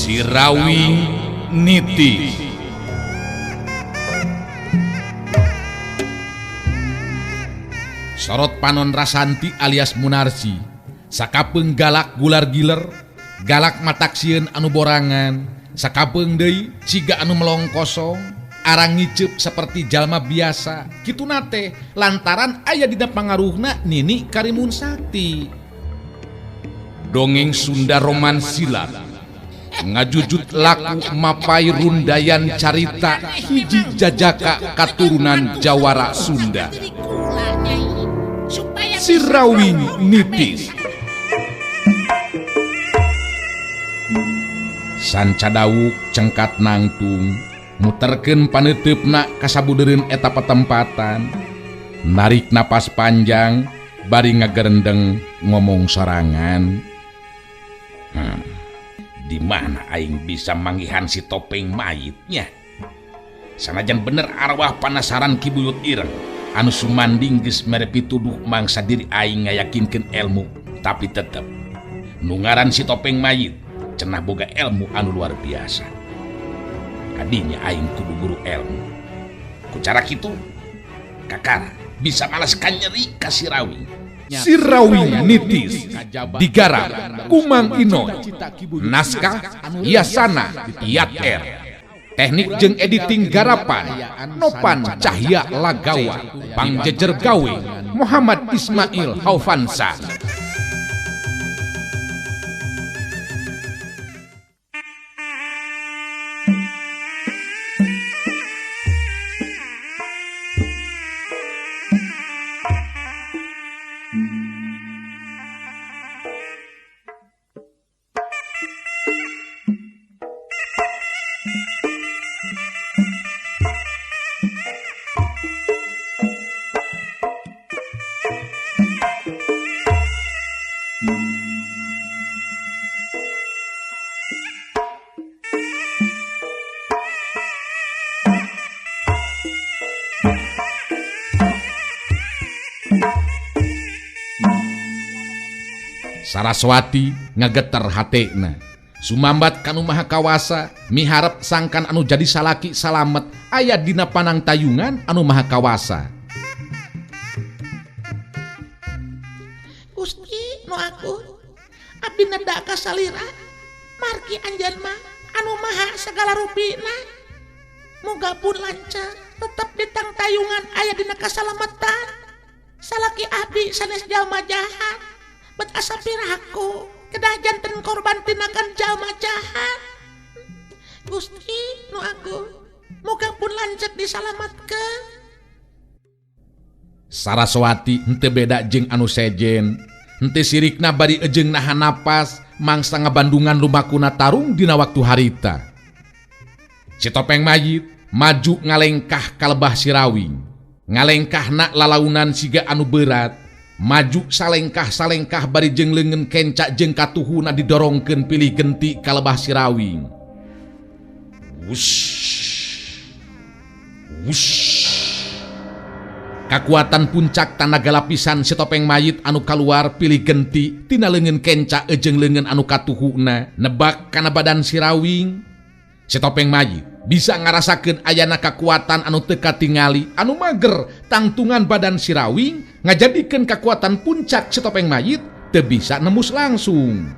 Sirawing Nitis. Sorot panon Rasanti alias Munarsi sakapeung galak gular giler, galak matak sieun anu borangan, sakapeung deui siga anu melong kosong, arang ngiceup seperti jalma biasa. Kituna teh lantaran aya dina pangaruhna Nini Karimun Sakti. Dongeng Sunda Roman Silat ngajujut laku mapai rundayan carita hiji jajaka katurunan Jawara Sunda. Sirawing Nitis. Sanca dawuk cengkat nangtung muterkeun paneuteup kasabudereun eta patempatan, narik napas panjang bari ngagerendeng ngomong sorangan. Di mana aing bisa manggihan si topeng mayitnya? Sanajan bener arwah panasaran Ki Buyut Ireng anu sumanding geus mere pituduh mangsa diri aing ngayakinkeun ilmu, tapi tetep nu ngaran si topeng mayit cenah boga ilmu anu luar biasa. Kadinya aing kudu guru ilmu. Ku cara kitu kakara bisa malas kanyeri ka Sirawing. Sirawing Nitis digarap Kumang Inoy, naskah Yasana Yat R, teknik jeung editing garapan Nopan Cahya Lagawa, pangjejer gawe Muhammad Ismail Haufansa. Saraswati ngageter hatena sumambat kanu maha kawasa, miharep sangkan anu jadi salaki salamet aya dina panang tayungan anu maha kawasa. Gusti nu aku abdi neda ka salira margi anjeun mah anu maha sagala rupina, muga pun lancar tetep ditang tayungan aya dina kasalametan. Salaki abdi sanes jalma jahat, bet asa piraku kedah janten korban tinakan jalma jahat. Gusti nu agung, muga pun lanceuk disalametkeun. Saraswati henteu beda jeung anu sejen, henteu sirikna bari ejeung nahan napas mangsa ngabandungan lumakuna tarung dina waktu harita. Si topeng mayit maju ngalengkah kalebah Sirawing, ngalengkahna lalaunan siga anu berat. Maju salengkah-salengkah bari jeung leungeun kenca jeung katuhuna didorongkeun pilih genti kalebah Sirawing. Wush. Wush. Kakuatan puncak tanaga lapisan si topeng mayit anu kaluar pilih genti tina leungeun kenca jeung leungeun anu katuhuna nebak kana badan Sirawing. Si topeng mayit bisa ngarasakeun ayana kakuatan anu teu katingali anu mager tangtungan badan Sirawing ngajadikeun kakuatan puncak si topeng mayit teu bisa nembus langsung.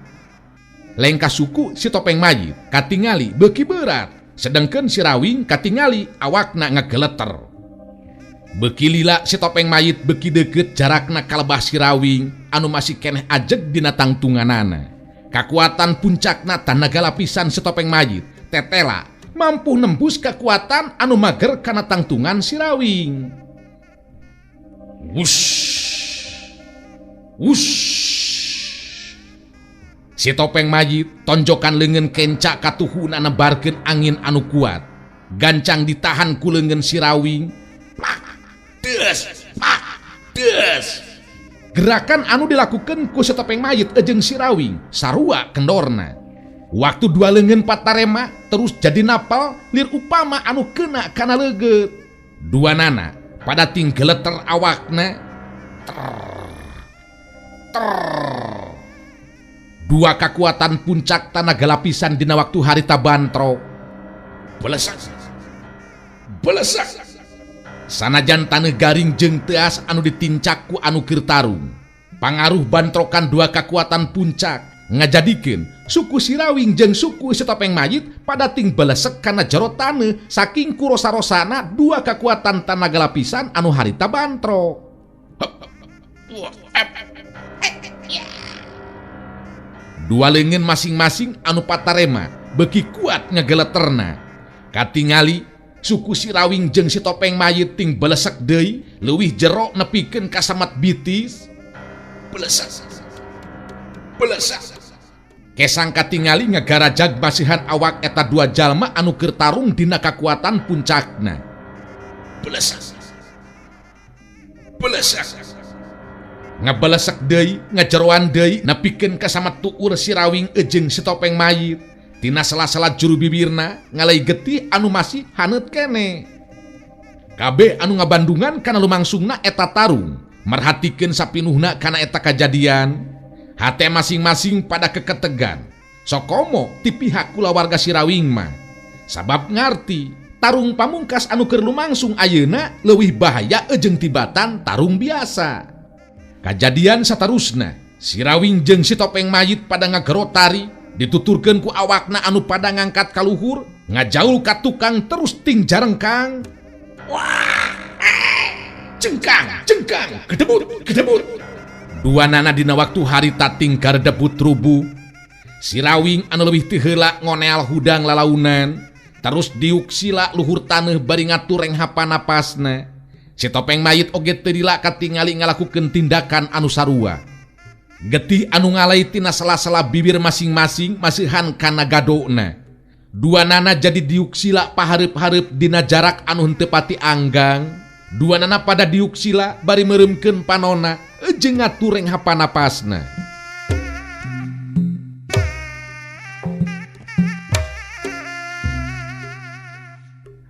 Lengkah suku si topeng mayit katingali beuki berat, sedengkeun Sirawing katingali awakna ngageleter. Beuki lila si topeng mayit beuki deukeut jarakna kalebah Sirawing anu masih keneh ajeg dina tangtunganana. Kakuatan puncakna tanaga lapisan si topeng mayit tetela mampu nembus kekuatan anu mager kana tangtungan Sirawing. Wush. Wush. Si topeng mayit tonjokan leungeun kenca katuhuna nebarkeun angin anu kuat. Gancang ditahan ku leungeun Sirawing. Pak, des, pak, des. Gerakan anu dilakukeun ku si topeng mayit jeung Sirawing sarua kendorna. Waktu dua leungeun patarema terus jadi napal lir upama anu kena kana leugeut. Dua nana pada ting geleter awakna. Ter, ter. Dua kakuatan puncak tanaga lapisan dina waktu harita bantrok. Belesak. Belesak. Sanajan taneuh garing jeung teuas anu ditincak ku anu keur tarung. Pangaruh bantrokan dua kakuatan puncak ngajadikeun suku Sirawing jeung suku Si Topeng Mayit pada ting belesek kana jero taneuh saking kurosa-rosana dua kakuatan tanaga lapisan anu harita bantrok. Dua leungeun masing-masing anu patarema beuki kuat ngageleterna. Katingali suku Sirawing jeung Si Topeng Mayit ting belesek deui leuwih jero nepikeun ka samat bitis. Belesek. Belesek. Kesang katingali ngagarajag masihan awak eta dua jalma anu keur tarung dina kakuatan puncakna. Belesek. Belesek. Ngabelesek deui, ngajeroan deui nepikeun ka samat tuur Sirawing jeung Si Topeng Mayit. Tina sela-sela juru bibirna ngalai getih anu masih haneut kene. Kabeh anu ngabandungan kana lumangsungna eta tarung, merhatikeun sapinuhna kana eta kajadian. Hate masing-masing pada keketegan. Sokomo ti pihak kulawarga Sirawing mah. Sabab ngarti tarung pamungkas anu keur lumangsung ayeuna leuwih bahaya jeung tibatan tarung biasa. Kajadian satarusna, Sirawing jeung Si Topeng Mayit pada ngagerotari, dituturkeun ku awakna anu pada ngangkat kaluhur, ngajaul ka tukang terus ting jarengkang. Wah, cengkang, cengkang, gedebut, gedebut. Dua nana dina waktu harita ting garedebut rubuh. Sirawing anu leuwih ti heula ngoneal hudang lalaunan, terus diuk sila luhur taneuh bari ngatur renghapa napasna. Si Topeng Mayit oge teu lila katingali ngalakukeun tindakan anu sarua. Getih anu ngalai tina sela-sela bibir masing-masing masihan kana gadona. Dua nana jadi diuk sila pahareup-hareup dina jarak anu henteu pati anggang. Dua nana pada diuk sila bari meureumkeun panona jeung ngatur renghapa napasna.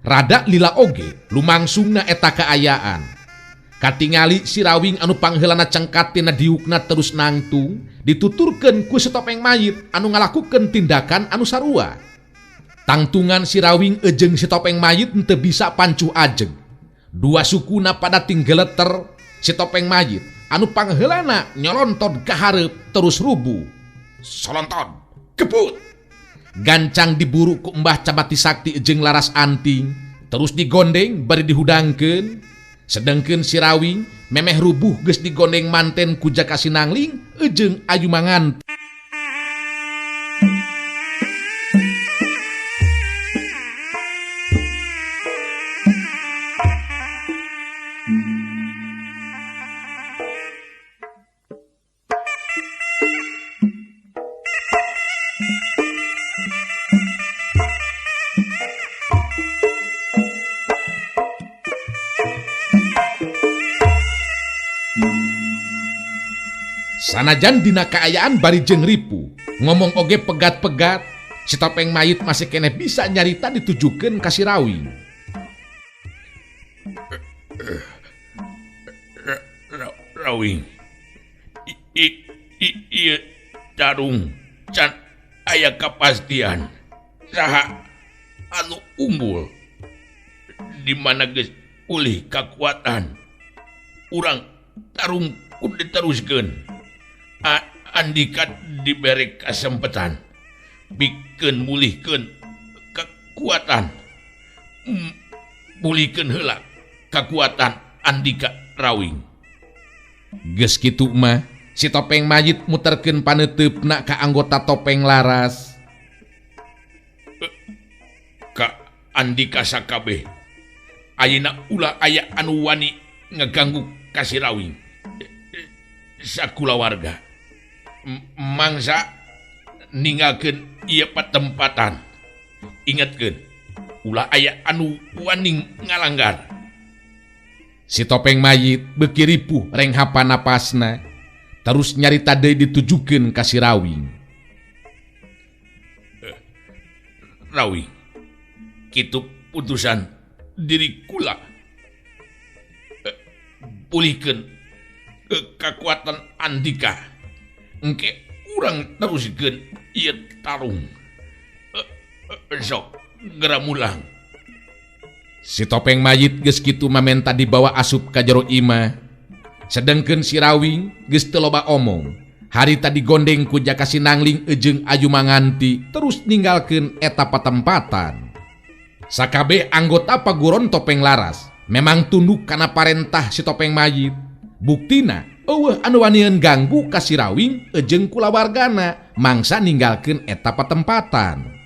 Rada lila oge lumangsungna eta kaayaan. Katingali Sirawing anu pangheulana cengkat tina diukna terus nangtung, dituturkeun ku Si Topeng Mayit anu ngalakukeun tindakan anu sarua. Tangtungan Sirawing jeung Si Topeng Mayit henteu bisa pancuh ajeg. Dua sukuna pada tinggeleter, Si Topeng Mayit anu pangheulana nyolonton ka hareup terus rubuh. Solonton, kebut. Gancang diburu ku Mbah Camati Sakti jeung Laras Anting, terus digondeng bari dihudangkeun. Sedengkeun Sirawing memeh rubuh geus digondeng manten ku Jaka Sinangling jeung Ayu Mangan. Sanajan dina kaayaan bari jeung ripu, ngomong oge pegat-pegat, Si Topeng Mayit masih keneh bisa nyarita ditujukeun ka Sirawing. Rawing, ieu tarung can aya kapastian saha anu unggul di mana geus pulih kakuatan urang tarung kudu diteruskeun. Andika diberi kesempatan bikeun mulihkeun kekuatan, mulihkeun heula kekuatan Andika Rawing. Geus kitu mah Si Topeng Mayit muterkeun paneuteup-na ka anggota Topeng Laras. Ka Andika sakabeh ayeuna ulah aya anu wani ngaganggu ka si Rawing sakulawarga. Mangsa ninggalkeun ieu patempatan. Ingetkeun ulah aya anu wani ngalanggar. Si Topeng Mayit beuki ripuh renghapa napasna, terus nyarita deui ditujukeun ka si Rawing. Rawing, kitu putusan diri kula. Pulihkeun kekuatan Andika. Engke Urang teruskeun ieu tarung. Sok geura mulang. Si topeng mayit geus kitu mamenta dibawa asup ka jero imah. Sedengkeun si Rawing geus teu loba omong. Harita digondeng ku Jaka Sinangling jeung Ayu Manganti terus ninggalkeun eta patempatan. Sakabeh anggota paguron Topeng Laras memang tunduk kana parentah si topeng mayit. Buktina eueuh anu wanian ganggu ka si Rawing jeung kulawargana mangsa ninggalkeun eta patempatan.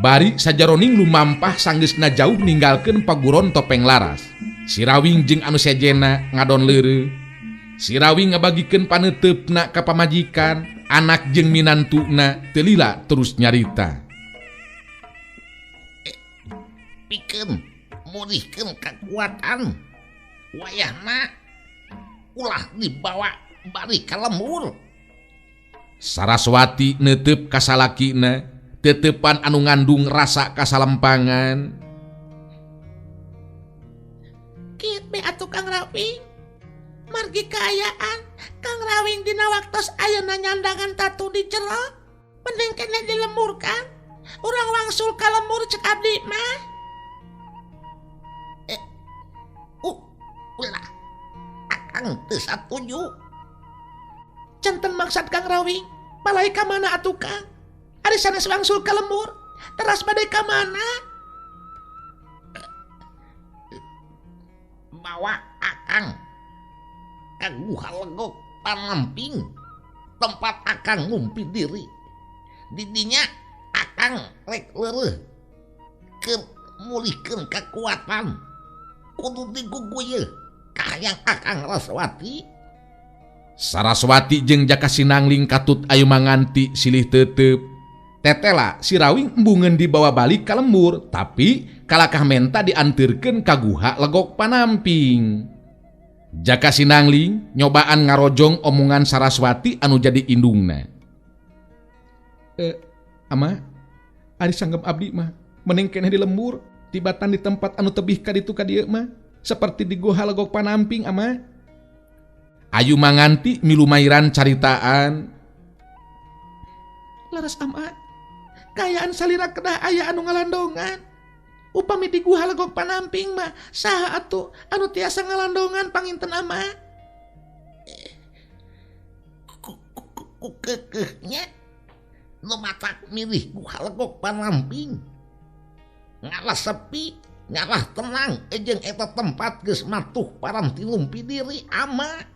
Bari sajaroning lumampah sanggeusna jauh ninggalkeun paguron Topeng Laras. Si Rawing jeung anu sejena ngadon leureuh. Si Rawing ngabagikeun paneuteup-na ka pamajikan, anak jeung minantuna teu lila terus nyarita. Pikeun mulihkeun kakuatan. Wayahna ulah dibawa bari ka lembur. Saraswati neuteup ka salakina. Tetepan anu ngandung rasa kasalempangan. Kieu be atuh Kang Rawing. Margi kaayaan Kang Rawing dina waktos ayeuna nyandangan tatu di jero. Mending keneh dilembur Kang. Urang wangsul ka lembur cek abdi mah. Ulah. Akang teu satuju. Centen maksad Kang Rawing. Palai ka mana atuh Kang? Ari sanes wangsul ka lembur, teras bade ka mana? Bawa akang ka Guha Legok Panamping, tempat akang ngumpi diri. Didinya akang rek leureuh keur mulihkeun kakuatan. Kudu diguguyeuh kahayang akang Saraswati. Saraswati jeung Jaka Sinangling katut Ayu Manganti silih tetep. Tetela si Rawing embungeun dibawa balik ka lembur, tapi kalakah menta diantirkeun ka Guha Legok Panamping. Jaka Sinangling nyobaan ngarojong omongan Saraswati anu jadi indungna. Ama, ari sanggem abdi mah mending keneh di lembur tibatan di tempat anu tebih ka ditu ka dieu mah, seperti di Guha Legok Panamping ama. Ayu Manganti milumairan caritaan. Laras ama, kayaan salira kedah aya anu ngalandongan. Upami di Guha Legok Panamping mah saha atuh anu tiasa ngalandongan panginten ama. Ku keukeuhnya nu matak milih Guha Legok Panamping. Ngalah sepi, ngalah tenang jeung eta tempat geus matuh paranti lumpi diri ama.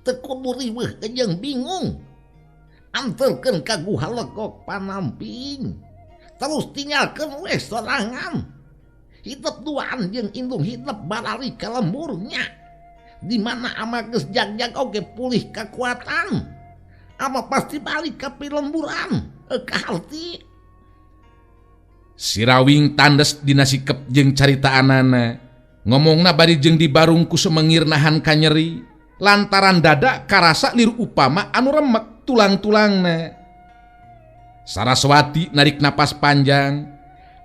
Teu kudu riweuh jeung bingung. Anterkeun ka Guha Legok Panamping. Terus tinggalkeun we sorangan. Hitep duaan jeung indung hitep barari ka lemburnya. Di mana ama geus jag-jag oge pulih kakuatan. Ama pasti balik ka pilemburan, ka harti. Si Rawing tandes dina sikep jeung caritaanana. Ngomongna bari jeung dibarung ku sumengir nahan kanyeri. Lantaran dada karasa lir upama anu remek tulang-tulangna. Saraswati narik napas panjang.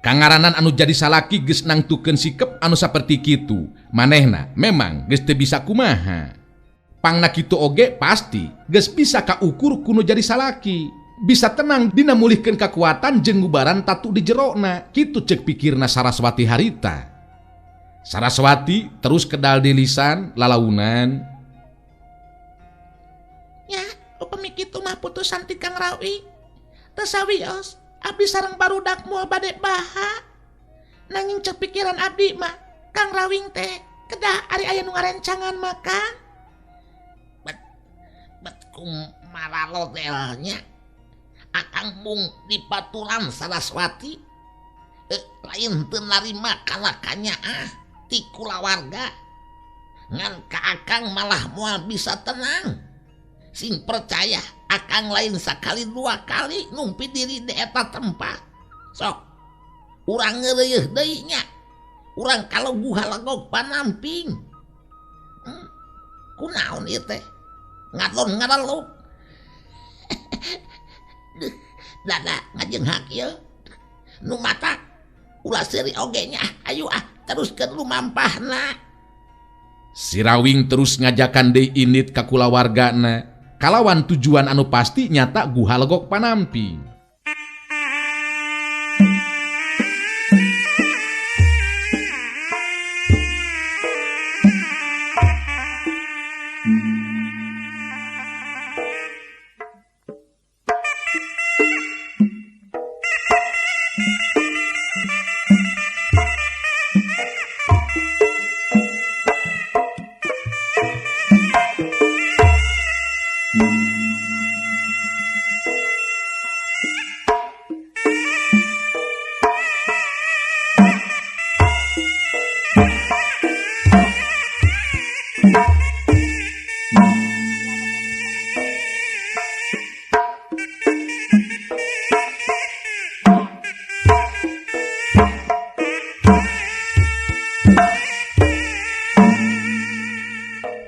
Kangaranan anu jadi salaki geus nangtukeun sikep anu saperti kitu. Manehna memang geus teu bisa kumaha. Pangna kitu oge pasti geus bisa kaukur kuno jadi salaki. Bisa tenang dina mulihkeun kakuatan jeung ngubaran tatu di jerona. Kitu ceuk pikirna Saraswati harita. Saraswati terus kedal di lisan lalaunan. Ya, upami kitu mah putusan ti Kang Rawing. Teu sawios, abdi sareng barudak moal bade baha. Nanging cek pikiran abdi mah, Kang Rawing teh kedah ari aya nu ngarencangan mah Kang. Bet kumaralodelnya. Akang mung dipaturan Saraswati. Lain teu narima kalakanya ah ti kulawarga. Ngan ka akang malah moal bisa tenang. Sing percaya akang lain sakali dua kali numpi diri di eta tempat. Sok urang ngeureuh deui nya. Urang kalau Guha Legok Panamping. Kunaon ieu teh? Ngadon ngaraluk. Duh, dada ngajenghak ieu. Nu mata ulah seuri oge nya. Ayo ah, teruskeun lumampahna. Sirawing terus ngajakan deui indit ka kulawargana kalawan tujuan anu pasti nyata Guha Legok Panamping.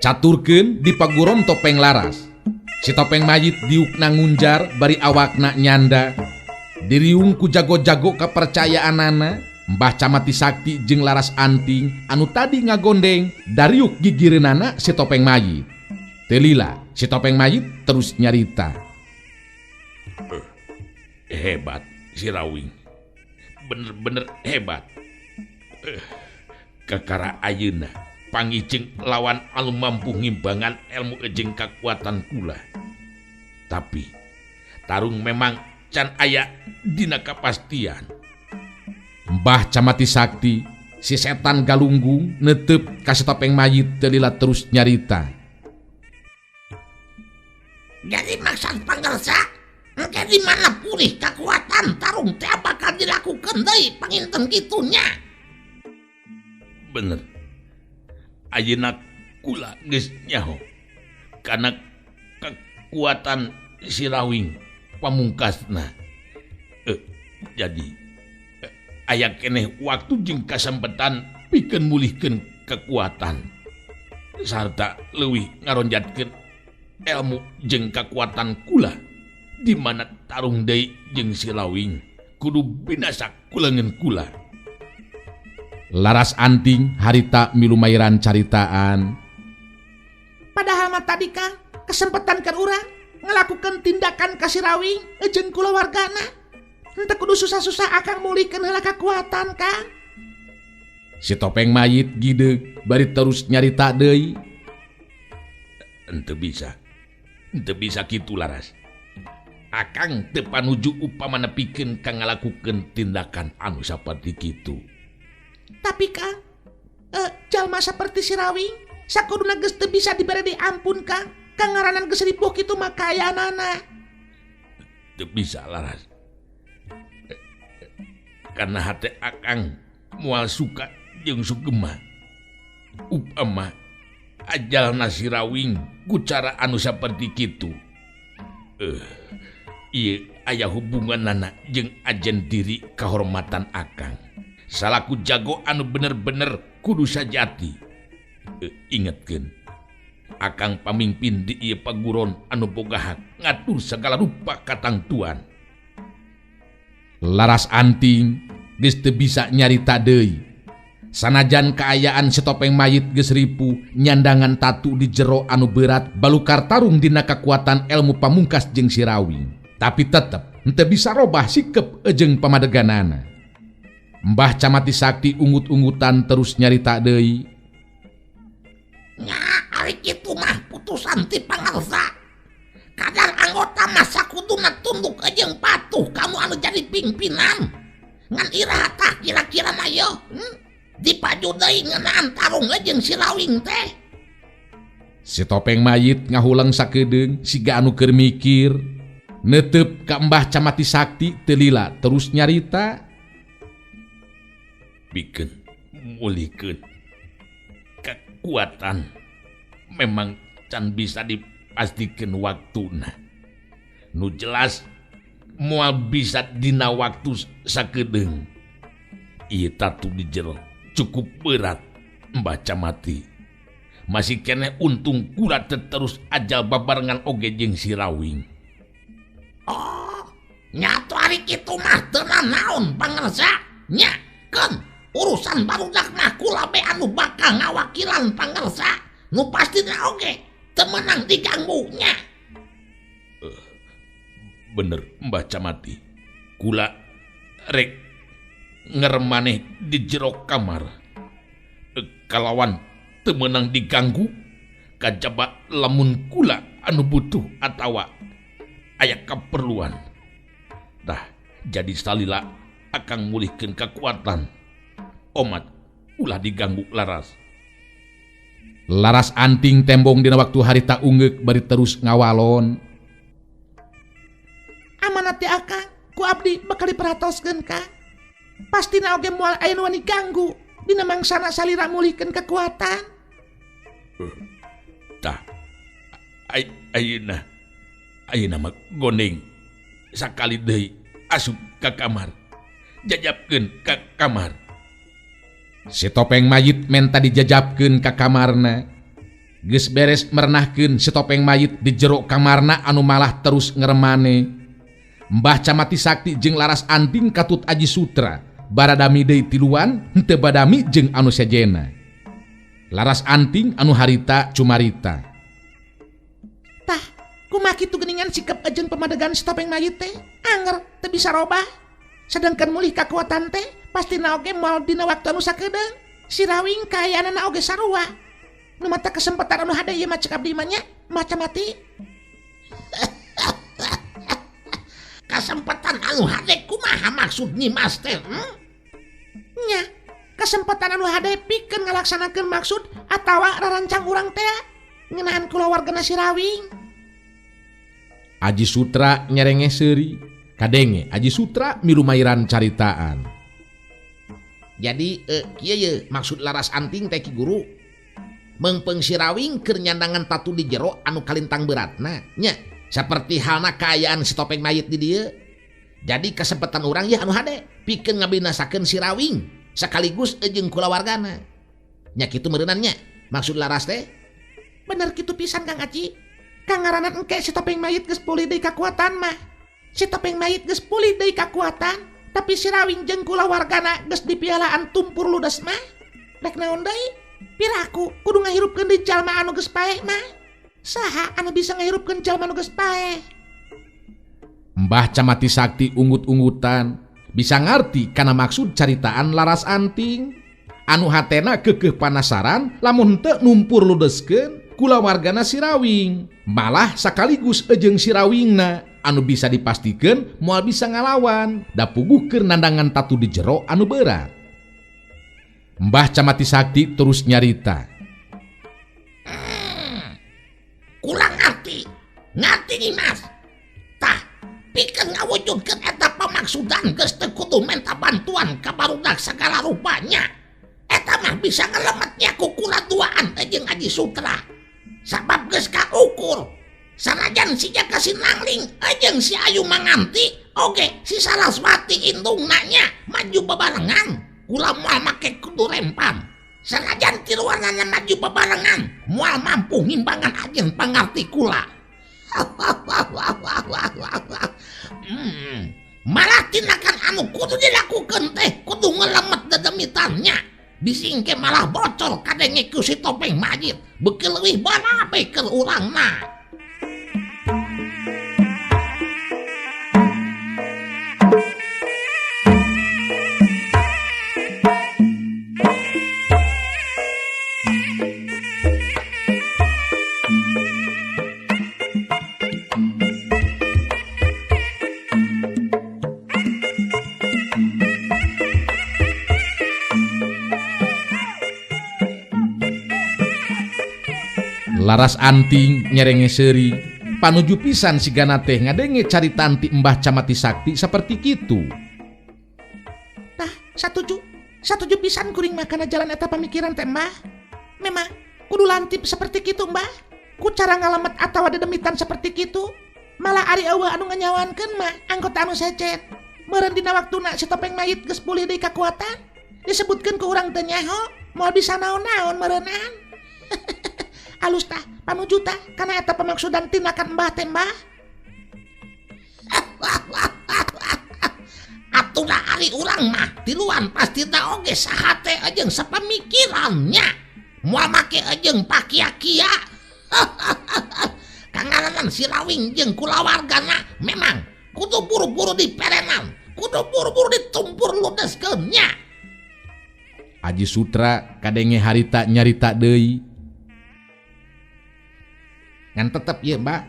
Caturkeun di paguron topeng laras. Si topeng mayit diukna ngunjar bari awakna nyanda. Diriung ku jago-jago kepercayaanana, Mbah Camati Sakti jeung Laras Anting anu tadi ngagondeng dariuk gigireunana si topeng mayit. Teu lila si topeng mayit terus nyarita. Hebat si Rawing. Bener-bener hebat. Kakara ayeuna pangicing lawan anu mampu ngimbangan ilmu jeung kakuatan kula. Tapi tarung memang can aya dina kapastian. Mbah Camati Sakti si setan galunggung netep ka si topeng mayit teu lila terus nyarita. Jadi maksud pangersa, engke di mana pulih kekuatan tarung teh bakal dilakukeun deui panginten kitu nya. Bener. Ayeuna kula geus nyaho kana kekuatan si Rawing pamungkasna. Jadi aya keneh waktu jeung kasempetan pikeun mulihkeun kekuatan sarta leuwih ngaronjatkeun ilmu jeung kakuatan kula di mana tarung deui jeung si Rawing kudu binasa kulengeun kula. Laras Anting harita milumairan caritaan. Padahal mah tadi Kang kesempatan keur urang ngalakukeun tindakan ka si Rawing jeung kulawargana. Henteu kudu susah-susah akang mulihkeun heula kakuatan Kang. Si topeng mayit gideug bari terus nyarita deui. Henteu bisa. Henteu bisa kitu Laras. Akang teu panuju upama nepikeun ka ngalakukeun tindakan anu saperti kitu. Tapi Kang, jalma saperti si Rawing sakuduna geus teu bisa dibere diampun Kang. Kang ngaranan geus ripuh kitu mah kaayaanana. Teu bisa Laras. Karena hate akang moal suka jeung sugema. Upama ajalna si Rawing ku cara anu saperti kitu. Ieu aya hubunganana jeung ajen diri kahormatan akang. Salaku jago anu bener-bener kudu sajati. Ingetkeun, akang pamimpin di ieu paguron anu boga hak ngatur segala rupa katangtuan. Laras Anting geus teu bisa nyarita deui. Sanajan kaayaan si topeng mayit geus ripuh nyandangan tatu di jero anu berat balukar tarung dina kakuatan ilmu pamungkas jeung si Rawing. Tapi tetep henteu bisa robah sikep jeung pamadeganana. Mbah Camati Sakti ungut-ungutan terus nyarita deui. Nya ari kitu mah putusan ti pangarsa. Kadang anggota masa kuduna tunduk jeung patuh kamu anu jadi pimpinan. Ngan iraha tah kira-kira mah yo. Dipaju deui ngeunaan tarung jeung si Rawing teh. Si topeng mayit ngahuleng sakedeung siga anu keur mikir. Netep ka Mbah Camati Sakti teu lila terus nyarita. Pikeun mulihkeun kekuatan memang can bisa dipastikeun waktuna. Nu jelas moal bisa dina waktu sakedeung. Ieu tatu di jero cukup berat Mbah Camati. Masih keneh untung kula terus ajal babarengan oge jeung si Rawing. Oh, nyatu ari kitu mah teu nanaon pangersa nya keun urusan barudak mah kula be anu bakal ngawakilan pangersa nu pastina oge teu meunang diganggu nya. Bener Mbah Camati. Kula rek ngeremaneh di jero kamar. Kalawan teu meunang diganggu kajaba lamun kula anu butuh atawa aya kaperluan. Tah jadi salila akang mulihkeun kakuatan. Omat ulah diganggu Laras. Laras Anting tembong dina waktu harita ungeuk bari terus ngawalon. Amanat ti akang ku abdi bakal diperhatoskeun ka. Pastina oge moal aya nu wani ganggu dina mangsana salira mulihkeun kekuatan. Tah ayeuna ayeuna mah gondeng sakali deui asup ka kamar. Jajabkeun ka kamar. Si topeng mayit menta dijajabkeun ka kamarna. Geus beres merenahkeun si topeng mayit di jero kamarna anu malah terus ngeremane. Mbah Camati Sakti jeung Laras Anting katut Aji Sutra baradami deui tiluan henteu badami jeung anu sejena. Laras Anting anu harita cumarita. Tah, kumaha kitu geuningan sikap jeung pamadegan si topeng mayit teh? Anger teu bisa robah. Sedangkan mulih kakuatan teh pastina oge moal dina waktu anu sakedeung. Si Rawing kaayaanana oge sarua. Nu mata kesempatan anu hade ieu mah cek abdi mah nya, Mbah Camati. Kesempatan anu hade kumaha maksud Nyi Mas teh? Nya, kesempatan anu hade pikeun ngalaksanakeun maksud atawa rarancang urang teh ngeunaan kulawargana si Rawing. Aji Sutra nyerenge seuri, kadenge Aji Sutra milu mairan caritaan. Jadi kieu ye maksud Laras Anting teh Ki Guru. Meungpeung si Rawing keur nyandangan tatu di jero anu kalintang beratna nya. Seperti halna kaayaan si topeng mayit di dieu. Jadi kesempatan urang ya anu hade pikeun ngabinasakeun si Rawing sekaligus jeung kulawargana. Nya kitu meureunan nya maksud Laras teh. Bener kitu pisan Kang Aci. Kang ngaranan engke si topeng mayit geus pulih deui kakuatan mah. Si topeng mayit geus pulih deui kakuatan, tapi si Rawing jeung kulawargana geus dipialaan tumpur ludes mah. Rek naon deui? Piraku kudu ngahirupkeun deui jalma anu geus paeh mah. Saha anu bisa ngahirupkeun jalma anu geus paeh? Mbah Camati Sakti unggut-unggutan bisa ngarti kana maksud caritaan Laras Anting. Anu hatena keukeuh panasaran lamun henteu numpur ludeskeun kulawargana si Rawing. Malah sakaligus jeung si Rawingna anu bisa dipastikeun moal bisa ngalawan da puguh keur nandangan tatu di jero anu berat. Mbah Camati Sakti terus nyarita. Kurang ngerti, ngerti Nyi Mas. Tah, pikeun ngawujudkeun eta pamaksudan geus teu kudu menta bantuan ka barudak sagala rupanya. Eta mah bisa ngelemetnya ku kula duaan jeung Aji Sutra. Sabab geus kaukur. Sanajan si Jaka Sinangling jeung si Ayu Manganti oge si Saraswati indungna nya maju babarengan. Kula moal make kudu rempam. Sanajan tiluanana maju babarengan moal mampu ngimbangan ajen pangarti kula. Malah tindakan anu kudu dilakukeun teh kudu ngelemet dedemitannya. Bisingke malah bocor kadenge ku si topeng mayit beuki leuwih barabe keur urangna. Laras Anting nyerenge seuri panuju pisan sigana teh ngadenge caritaan ti Mbah Camati Sakti seperti kitu. Tah, satuju pisan kuring makana jalan eta pamikiran teh Mbah. Memang kudu lantip seperti kitu Mbah. Ku cara ngalamet atawa dedemitan seperti kitu. Malah ari eueuh anu nganyawankeun mah anggota anu secet. Meureun dina waktuna si topeng mayit geus pulih deui kakuatan. Disebutkeun ku urang teu nyaho, moal bisa naon-naon meureunaan. Alus tah panuju tah kana eta pamaksudan tindakan Mbah teh Mbah. Atuh da ari urang mah tiluan pastina oge sahate jeung sapamikirannya. Moal make jeung pakia-kia. Kangaranan si Rawing jeung kulawargana memang kudu buru-buru diperenan, kudu buru-buru ditumpur ludeskeun nya. Aji Sutra kadenge harita nyarita deui. Ngan tetep ieu Mbah,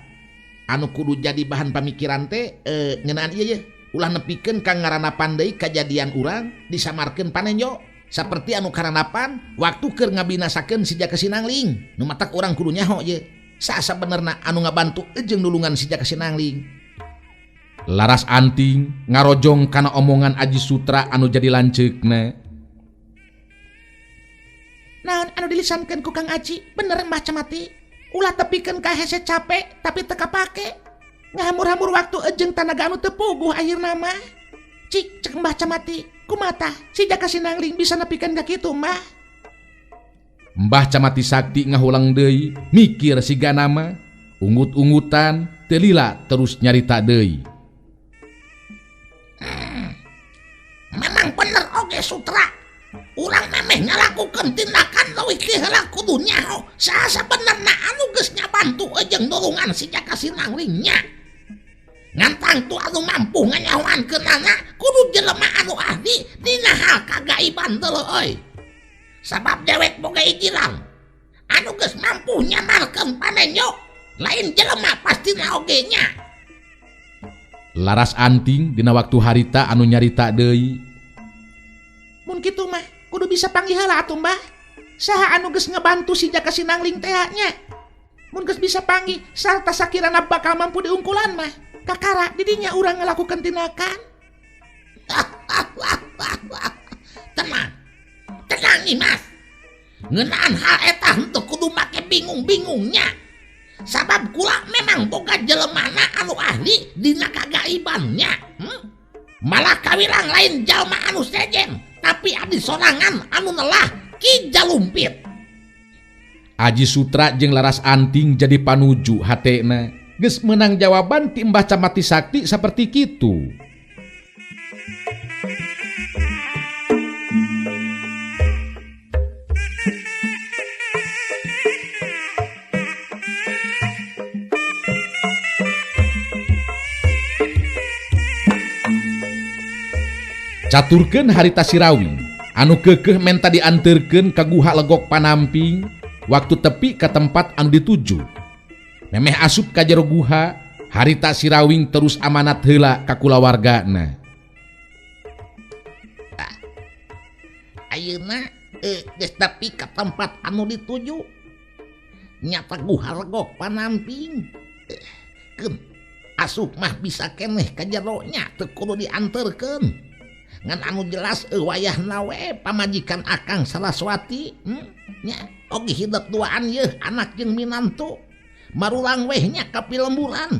anu kudu jadi bahan pamikiran teh ngeunaan ieu ye. Ulah nepikeun ka ngaranapan deui kajadian urang disamarkeun panenjo. Saperti anu karanapan waktu keur ngabinasakeun si Jaka Sinangling. Nu matak urang kudu nyaho ye. Sasabenerna anu ngabantu jeung nulungan si Jaka Sinangling. Laras Anting ngarojong kana omongan Aji Sutra anu jadi lanceukna. Naon anu dilisankeun ku Kang Aji bener Mbah Camati. Ulah tepikeun ka hese capek tapi teu kapake. Ngahamur-hamur waktu jeung tanaga anu teu puguh akhirna mah. Cik cek Mbah Camati, kumata si Jaka Sinangling bisa nepikeun ka kitu Mbah. Mbah Camati Sakti ngahulang deui mikir siga nama ungut-ungutan teu lila terus nyarita deui. Memang bener oge Sutra. Urang memeh ngalakukeun tindakan leuwih ti heula kudu nyaho saha sabenerna anu geus nyabantu jeung nulungan si Jaka Sinangling nya. Ngantang tu anu mampu nganyahoankeunana kudu jelema anu ahli dina hal kagaiban deuleu euy. Sabab dewek boga ijiran anu geus mampu nyamarkeun panenyo lain jelema pastina oge nya. Laras Anting dina waktu harita anu nyarita deui. Mun kitu mah kudu bisa panggih heula atuh Mbah. Saha anu geus ngebantu si Jaka Sinangling teh nya. Mun geus bisa panggih sarta sakirana bakal mampu diungkulan mah. Kakara didinya urang ngalakukeun tindakan. Tenang. Tenang nih Mas. Ngeunaan hal eta henteu kudu make bingung-bingungnya. Sabab kula memang boga jelemana anu ahli dina kagaibannya. Malah kawilang lain jalma anu sejen, tapi adi sorangan anu nelah Ki Jalumpit. Aji Sutra jeung Laras Anting jadi panuju hatena. Geus meunang jawaban ti Mbah Camati Sakti saperti kitu. Caturkeun harita Sirawing anu keukeuh menta dianterkeun ka guha Legok Panamping waktu tepi ka tempat anu dituju. Memeh asup ka jero guha, harita Sirawing terus amanat heula ka kulawargana. Ayeuna geus tepi ka tempat anu dituju. Nyata guha Legok Panamping. Keun asup mah bisa keneh ka jero nya teu kudu dianterkeun. Ngan anu jelas wayahna we pamajikan Akang Saraswati nya oge hidep duaan yeuh anak jeung minantu marulang weh nya ka pilemburan.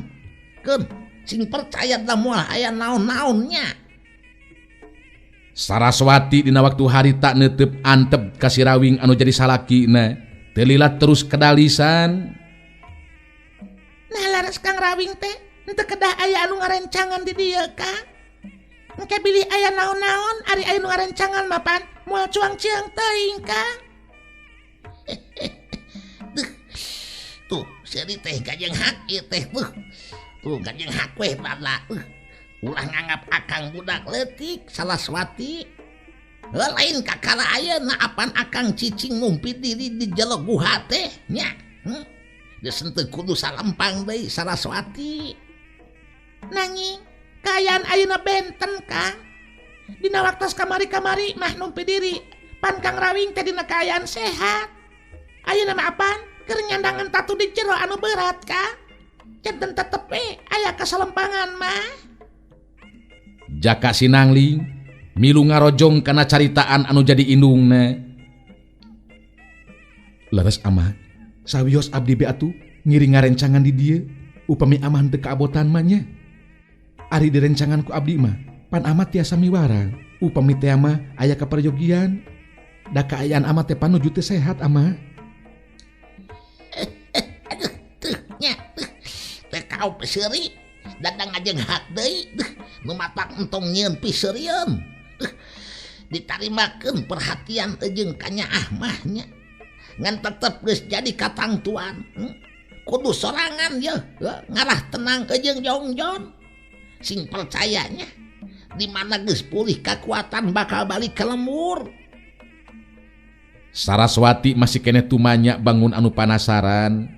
Keun sing percaya da moal aya naon-naonnya. Saraswati dina waktu harita neuteup antep ka Sirawing anu jadi salakina teu lila terus kedalisan. Nah laras Kang Rawing teh henteu kedah aya anu ngarencangan di dieu Kang. Engke bilih aya naon-naon ari aya nu ngarencangan mapan moal cuang cieung teuing Kang. Tuh seuri teh gajeng hak ieu teh tuh. Tuh gajeng hak weh bala. Ulah nganggap Akang budak leutik Saraswati. Heuh lain kakara ayeuna apan Akang cicing ngumpi diri di jero guha teh nya. Geus henteu kudu salempang deui Saraswati. Nanging kaayaan ayeuna benten Kang. Dina waktos kamari-kamari mah numpi diri pan Kang Rawing teh dina kaayaan sehat. Ayeuna mah apan keur nyandangan tatu di jero anu berat Kang. Janten tetep we aya kasalempangan mah. Jaka Sinangling milu ngarojong kana caritaan anu jadi indungna. Leres amah, sawios abdi be atuh ngiring ngarencangan di dieu upami amah henteu kaabotan mah nya. Ari direncangan ku abdi mah pan amat tiasa miwarang upami teh mah aya kaperyogian da kaayaan amat teh panuju teh sehat amah. Raup seuri dadang ngajenghak deui deuh nu matak entong nyieun piseurieun. Deuh ditarimakeun perhatian jeung kanyaah mah nya. Ngan tetep geus jadi katangtuan. Kudu sorangan ye ngarah tenang jeung jongjon. Sing percayanya di mana geus pulih kekuatan bakal balik ke lembur. Saraswati masih keneh tumanya bangun anu panasaran.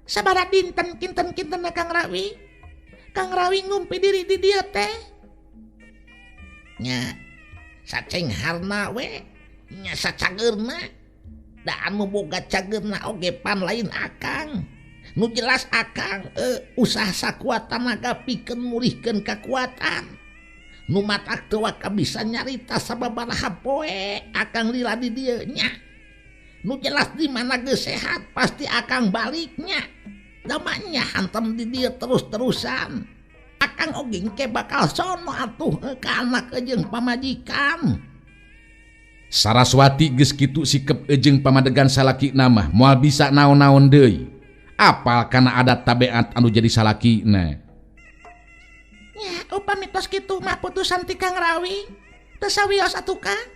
Sabaraha dinten kinten-kinten Kang Rawi. Kang Rawi ngumpi diri di dieu teh. Nya sacengharna we nya sacageurna. Da anu boga cageurna oge pan lain akang. Nu jelas akang usaha sakuat tanaga pikeun mulihkeun kakuatan. Nu matak teu bisa nyarita sababaraha poe akang lila di dieu nya. Nu jelas di mana geus sehat pasti akang baliknya. Damanya hantem di dieu terus-terusan. Akang oge engke bakal sono atuh ka anak jeung pamajikan. Saraswati geus kitu sikep jeung pamadegan salaki mah moal bisa naon-naon deui. Apal kana adat tabeat anu jadi salakina. Nya upami tos kitu mah putusan ti Kang Rawi. Teu sawios atuh Kang.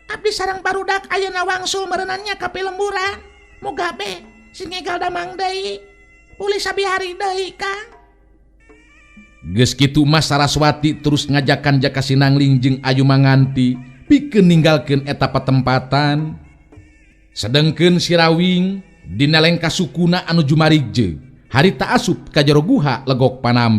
Abdi sareng barudak ayeuna wangsul meureunan ka pilemburan. Muga be sing ngegal damang deui. Pulih sabihari deui Kang. Geus kitu mah Saraswati terus ngajakan Jaka Sinangling jeung Ayu Manganti pikeun ninggalkeun eta patempatan. Sedengkeun si Rawing dina lengkah sukuna anu jumarigje harita asup ka jero guha Legok Panampi.